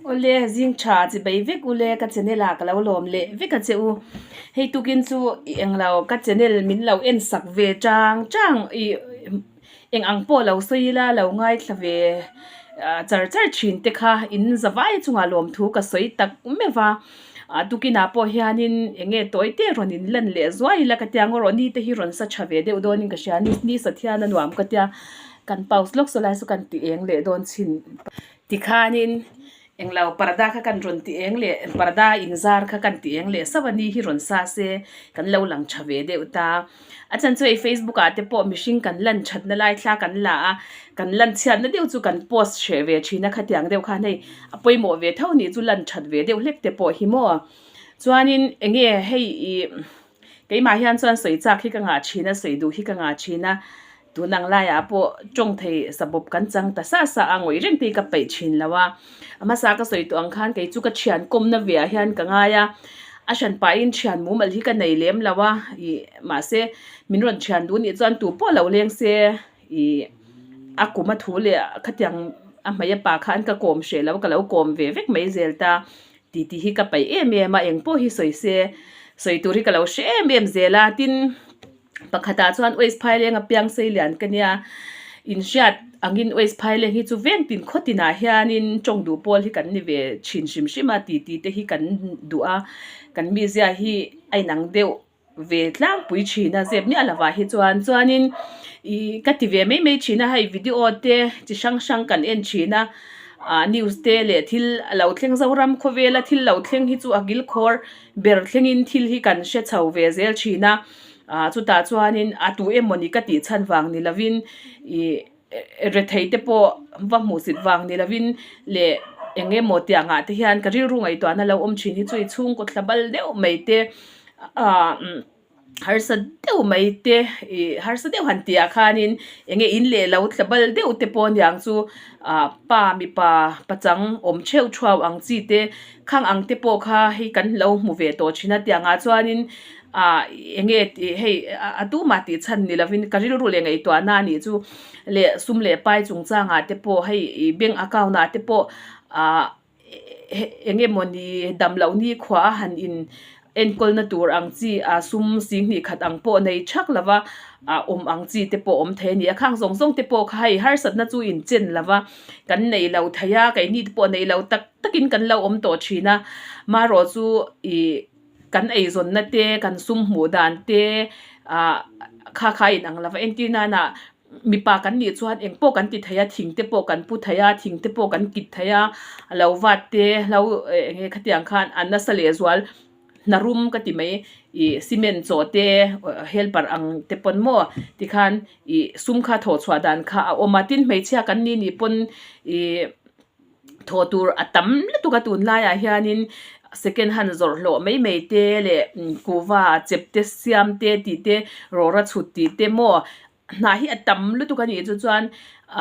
Awle zing tha chi bai vek ule ka channel ah ka lo lawm leh vek a che u. Hei tukin chu i englo ka channel min lo en sak ve chang chang i eng ang pawh lo sawi ila lo ngaithla ve char char thin te kha in zavai chungah lawmthu ka sawi tak meuh a. Ah tukinah pawh hianin eng nge tawi te rawn in lan leh zuai ila ka tia ngawrawh ni te hi rawn sa tha ve deuh dawnin ka hria a ni ni sa thian a nuam ka tia kan pause lawk saw lai saw kan ti eng leh dawn chhin tikhanin englo parda kha kan rawn ti eng leh parda inzar kha kan ti eng leh sauh a ni hi rawn sa se kan lo lang tha ve deuh ta. A chan chu hei Facebook ah te pawh mihring kan lan thatna lai thla kan la a, kan lan chhiatna deuh chu kan post hreh ve thin a khatiang deuh khan hei a pawimawh ve tho nih chu lan that ve deuh hlek te pawh hi maw. Chuanin eng nge hei ih keimah hian chuan sawi chak hi ka ngah thin a, sawi duh hi ka ngah thin a, tun ang laiah pawh tawng thei sabawp kan chang ta sa sa a, ngawih reng te hi ka peih thin lo a. A hmasa ka sawi tawh ang khan kei chu ka thian kawmna ve ah hian ka ngai a, a hran pahin thian mumal hi ka nei lem lo a, ih mahse min rawn thian duh nih chuan tu pawh lo leng se ih a kum a thu leh khatiang a hmei a pa khan ka kawm hreh lo ka lo kawm ve vek mai zel ta tih tih hi ka peih em em a, eng pawh hi sawi se sawi tur hi ka lo hre em em zel a, tin. Pakhatah chuan Waste Phaileng a piang sei lian ka nia. Inhriat angin Waste Phaileng hi chu veng tin khaw tinah hianin tawng duh pawl hi kan ni ve thin hrim hrim a, titi te hi kan duh a, kan mizia hi a inang deuh ve tlangpui thin a, zep miah lovah hi chuan. Chuanin ih ka ti ve mai mai thin a, hei video te chi hrang hrang kan en thin a, ah news te leh thil a lo thleng Zoram khawvela thil lo thleng hi chu a kilkhawr ber thlengin thil hi kan hre chho ve zel thin a. Ah chutah chuanin a tu emawni ka tih chhan vang ni lovin ih rethei te pawh va hmuh sit vang ni lovin leh eng emaw tiang ah te hian ka rilru ngaihtuahna lo awm thin hi chu i chhungkaw thla bal deuh mai te ah harsa deuh mai te ih harsa deuh han tih ah khanin eng nge in leh lo thla bal deuh te pawh aniang chu ah pa mipa pachang awm theuh thuau ang chi te khang ang te pawh kha hei kan lo hmu ve tawh thin a tiang ah chuanin ah eng nge tih hei a tumah tih chhan ni lovin ka rilru leh ngaihtuahna a nih chu leh sum leh pai chungchangah te pawh hei ih bank account ah te pawh ah eng emawni dam loh ni khua a han in enkawlna tur ang chi ah sum singhnih khat ang pawh nei thak lova ah awm ang chi te pawh awm thei a ni a khang zawng zawng te pawh kha hei harsatna chu inchen lova kan nei lo thei a keini te pawh nei lo tak takin kan lo awm tawh thin a marawh chu ih. Kan eizawnna te, kan sum hmuh dan te ah kha kha a inang lo va, entir nana mipa kan nih chuan eng pawh kan ti thei a, thing te pawh kan pu thei a, thing te pawh kan kit thei a, lo vat te lo eng nge khatiang khan a nasa lehzual hna rum ka ti mai ih cement chaw te helper ang te pawn maw tikhan ih sum kha thawh chhuah dan kha a awm a, tin hmeichhia kan ni nih pawn ih. Thawh tur a tam lutuk a tunlaiah hianin second hand zawrh hlawh mai mai te leh kuhva chep te siam te tih te rawra chhut tih te maw hna hi a tam lutuk a nih chu chuan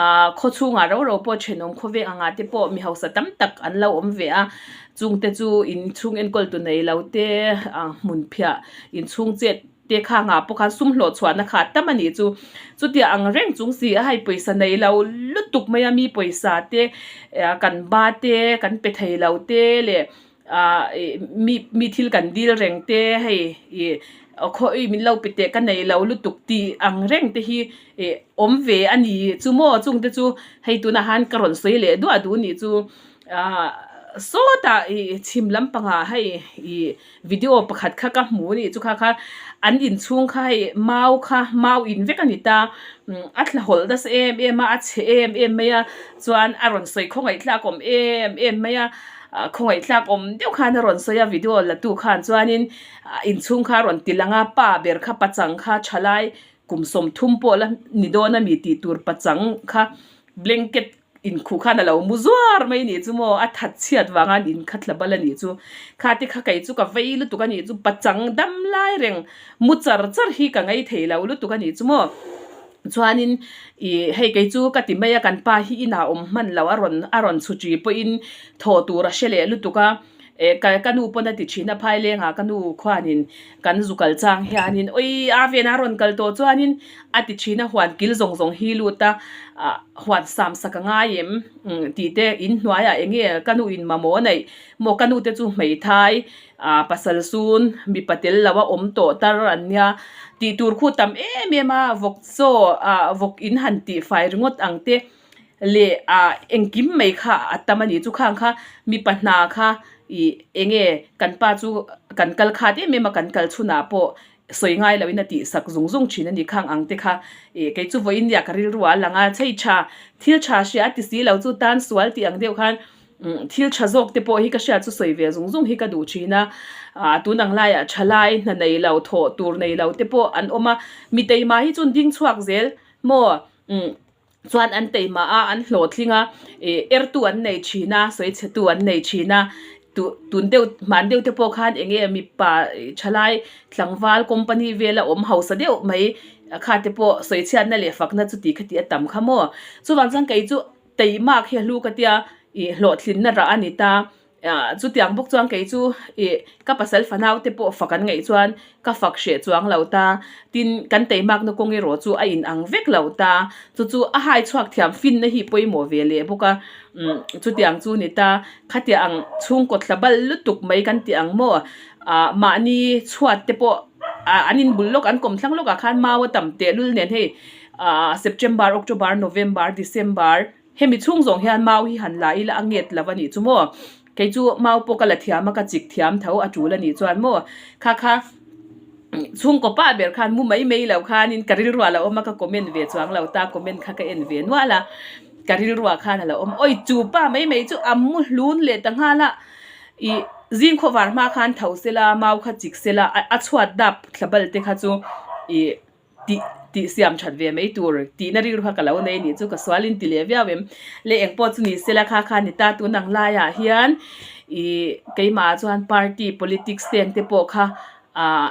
ahh khaw chhungah ro ro pawh thenawm khawveng angah te pawh mi hausa tam tak an lo awm ve a chung te chu inchhung enkawl tu nei lo te ah hmun phiah inchhung chet te kha ngah pawh khan sum hlawh chhuahna kha a tam a nih chu. Chutia ang reng chung si a hei pawisa nei lo lutuk mai a mi pawisa te kan ba te kan pe thei lo te leh ah ih mi mi thil kan dil reng te hei ih khawi min lo pe teh ka nei lo lutuk tih ang reng te hi ih awm ve a ni chu maw chung te chu hei tunah han ka rawn sawi leh duah duh nih chu ah sawtah ih chhim lampangah hei ih. Video pakhat kha ka hmu a nih chu kha kha an inchhung kha hei mau kha mau in vek a ni ta a thla hawlh nasa em em a a chhe em em mai a chuan a rawn sawi khawngaih thlak awm em em mai a khawngaih thlak awm deuh khan a rawn sawi a video la tu khan chuanin inchhung kha a rawn ti lang a pa ber kha pachang kha thalai kum 30 pawh la ni dawn a mi tih tur pachang kha blanket Inkhuh khan a lo mu zuar mai nih chu maw, a that chhiat vang a in kha thla bal a nih chu. Kha te kha kei chu ka vei lutuk a nih chu, pachang dam lai reng mu char char hi ka ngei thei lo lutuk a nih chu maw. Chuanin ih hei kei chu ka ti mai a, kan pa hi inah awm hman lo a rawn a rawn chhu chi pawhin thawh tur a hre leh lutuk a. Eh ka ka nu pawn a ti thin a phailengah ka nu khuanin kan zu kal chang hianin awii a vena a rawn kal tawh chuanin a ti thin a huan kil zawng zawng hi lut a ah huan sam sak a ngai em tih te inhnuaiah eng nge ka nu in mamawh a neih maw ka nu te chu hmeithai ah pasal sun mipa tel lo a awm tawh tar an nia tih tur khu tam em em a vawk chaw ah vawk in han tih fai ringawt ang te leh ah engkim mai kha a tam a ni chu khang kha mipa hna kha ih eng nge kan pa chu kan kal khat em em a kan kal chhunah pawh sawi ngai loh in a tih sak zung zung thin a ni khang ang te kha ih kei chu vawiin nia ka rilru ah a lang a chei tha thil tha hria a ti si lo chu tan sual tih ang deuh khan Thil tha zawk te pawh hi ka hriat chu sawi ve zung zung hi ka duh thin a, ah tun ang laiah tha lai hna nei lo thawh tur nei lo te pawh an awm a, mi teima hi chuan ding chhuak zel maw umm chuan an teima a an hlawhtling a ih ertu an nei thin a sawi chhe tu an nei thin a tu tun deuh hman deuh te pawh khan eng nge mipa tha lai tlangval company vela awm hausa deuh mai kha te pawh sawi chhiatna leh fakna chu ti khati a tam kha maw chuvang chuan kei chu. Teimak hi a hlu ka tia ih hlawhtlinna rah a ni ta. Ah chutiang bawk chuan kei chu ih ka pasal fanau te pawh fak an ngaih chuan ka fak hreh chuang lo ta. Tin, kan teimakna kawng erawh chu a inang vek lo ta. Chu chu a hai chhuak thiam finna hi pawimawh ve leh bawk a. Umm chutiang chu ni ta. Khatia ang chhungkaw thla bal lutuk mai kan tih ang maw? Ah mahni chhuat te pawh ah an inbul lawk an kawm thlang lawkah khan mau a tam tehlul nen hei. Ahh September, October, November, December hemi chhung zawng hian mau hi han la ila a nget lo a nih chu maw? Kei chu mau pawh ka la thiam a, ka chik thiam tho a tul a nih chuan maw? Kha kha chhungkaw pa ber khan mu mai mai lo khanin ka rilruah a lo awm a, ka comment ve chuang lo ta, comment kha ka en ve nual a, ka rilruah khan a lo awm. Awi chu pa mai mai chu a mu hlun leh ta nghal a, ih zing khawvar hma khan tho sela, mau kha chik sela, a chhuat dap thla bal te kha chu ih. Tih tih siam that ve mai tur tihna rilru kha ka lo nei nih chu ka sualin ti leh viau em. Le eng pawh chu ni sela kha kha ni ta tun ang laiah hian ih keimah chuan party politics te ang te pawh kha ah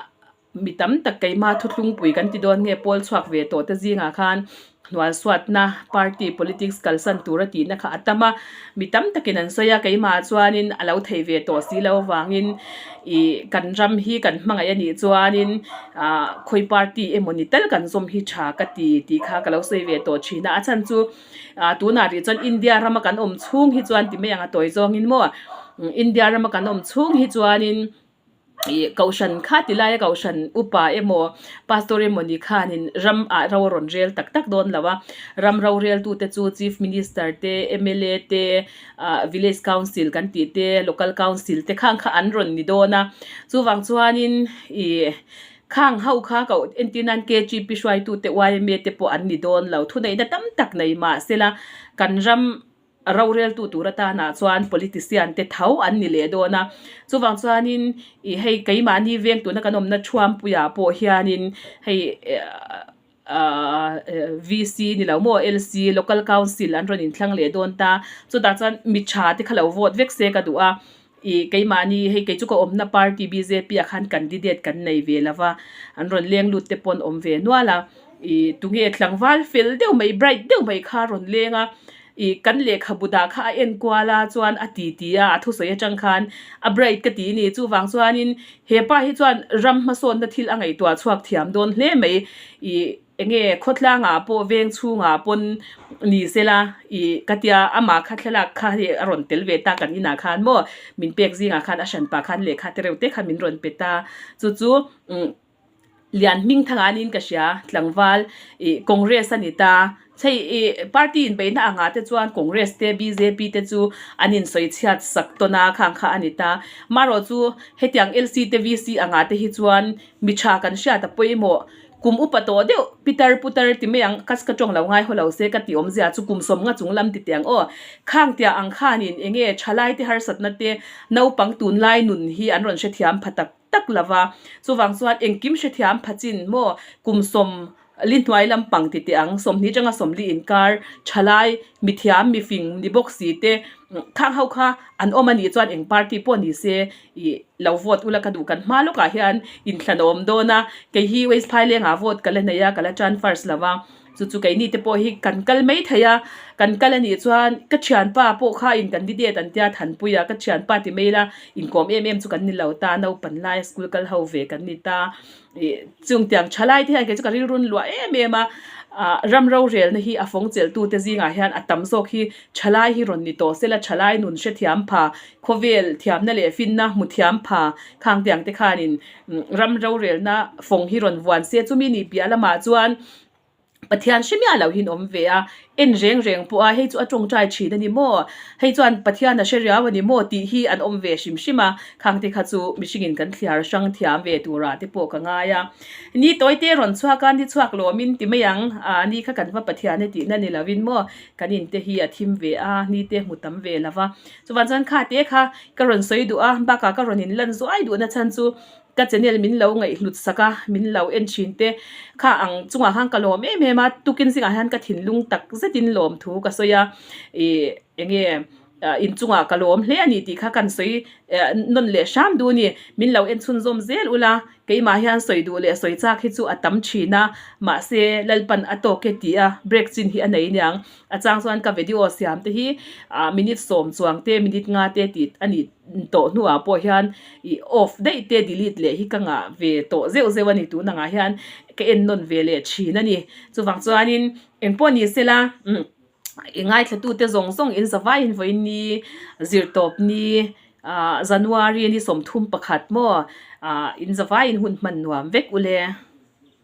mi tam tak keimah thuthlungpui kan ti dawn nge pawl chhuak ve tawh te zingah khan hnual suatna party politics kalsan tura tihna kha a tam a, mi tam takin an sawi a, keimah chuanin a lo thei ve tawh si lo avangin ih kan ram hi kan hmangaih a nih chuanin ah khawi party emaw ni tal kan zawm hi tha ka ti tih kha ka lo sawi ve tawh thin a, a chhan chu ah tunah rih chuan India rama kan awm chhung hi chuan ti mai ang a tawi zawngin maw India rama kan awm chhung hi chuanin. Ih kohhran kha ti laia kohhran upa emaw pastor emaw ni khanin ram ah ro a rawn rel tak tak dawn lo a, ram roreltute chu chief minister te mla te ah village council kan tih te local council te khang kha an rawn ni dawn a, chuvang chuanin ih khang ho kha koh entir nan KGP hruaitute yma te pawh an ni dawn lo thuneihna tam tak nei mahsela kan ram. A roreltu tur atanah chuan politician te tho an ni leh dawn a, chuvang chuanin ih hei keimahni veng tuna kan awmna Thuampuiah pawh hianin hei ahh VC ni lo maw LC Local Council an rawn inthlang leh dawn ta, chutah chuan mi tha te kha lo vote vek se ka duh a, ih keimahni hei kei chu ka awmna party bjp ah khan candidate kan nei ve lo va, an rawn leng lut te pawh an awm ve nual a, ih tunge tlangval fel deuh mai bright deuh mai kha a rawn leng a. Ih kan lehkhabu dah kha a en kual a chuan a ti ti a, a thusawi atang khan a bright ka ti ni. Chuvang chuanin he pa hi chuan ram hmasawnna thil a ngaihtuah chhuak thiam dawn hle mai. Ih enge khawtlangah pawh veng chhungah pawn ni sela ih ka tia amah kha thlalak kha hei a rawn tel ve ta kan inah khan maw min pek zingah khan a hranpa khan lehkha te reuh te kha min rawn pe ta. Chu chu umm. Lian hming thang ah niin ka hria, tlangval ih Congress a ni ta. Hei ih party inbeihna angah te chuan Congress te bjp te chu an insawi chhiat sak tawn a khang kha a ni ta. Marawh chu hetiang LC te VC angah te hi chuan mi tha kan hriat a pawimawh. Kum upa tawh deuh pitar putar ti mai ang ka ka tawng lo ngai haw lo se ka tih awmzia chu kum sawm nga chung lam ti teh ang aw. Khang tia ang khanin eng nge thalai te harsatna te naupang tunlai nun hi an rawn hrethiam pha tak tak lo va, chuvang chuan engkim hrethiam phachin maw kum sawm li hnuai lampang ti teh ang, sawmhnih atanga sawmli inkar thalai mithiam mifing ni bawk si te khang ho kha an awm a nih chuan eng party pawh ni se ih lo vote ula ka duh kan hma lawkah hian inthlanawm dawn a, kei hi West Phailengah vote ka la nei a, ka la tan first lo va. Chu chu keini te pawh hi kan kal mai thei a, kan kal a nih chuan ka thianpa pawh kha in candidate an tia Thanpuia ka thianpa ti mai ila inkawm em em chu kan ni lo ta, naupang laia school kal ho ve kan ni ta. Ih chung tiang tha lai te hian kei chu ka rilrun luah em em a, ah ram rorelna hi a fawng chelh tute zingah hian a tam zawk hi tha lai hi rawn ni tawh sela tha lai nun hrethiam pha, khawvel thiamna leh finna hmu thiam pha khang tiang te khanin ram rorelna fawng hi rawn vuan se chumi nih piah lamah chuan Pathian hre miah loh hian awm ve a, en reng reng pawh a hei chu a tawngtai thin a ni maw, hei chuan Pathian a hre riau a ni maw tih hi an awm ve hrim hrim a, khang te kha chu mihringin kan thliar hrang thiam ve turah te pawh ka ngai a. Ni tawi te rawn chhuak a, ni chhuak lawmin ti mai ang, ah ni kha kan va Pathian e tihna ni lovin maw kan in te hi a thim ve a, ni te hmu tam ve lo va. Chuvang chuan kha te kha ka rawn sawi duh a, bakah ka rawn inlan zuai duhna chhan chu Ka channel min lo ngaihhlut sak a, min lo en thin te kha ang chungah khan ka lawm em em a, tukin zingah hian ka thinlung tak zetin lawm thu ka sawi a, ih eng nge inchungah ka lawm hle a ni tih kha kan sawi nawn leh hram duh a ni, min lo en chhunzawm zel ula, keimah hian sawi duh leh sawi chak hi chu a tam thin a, mahse Lalpan a tawk e tih a break chin hi a nei aniang, a chang chuan ka video siam te hi minute sawm chuang te minute nga te tih a nih. tawh hnuah pawh hian ih off daih te delete leh hi ka ngah ve tawh zeuh zeuh a ni tun angah hian ka en nawn ve leh thin a ni chuvang chuanin engpawh ni sela umm i ngaithla tute zawng zawng in zavaiin vawiin ni zirtawp ni ah January ni 31 maw ah in zavaiin hun hman nuam vek ule.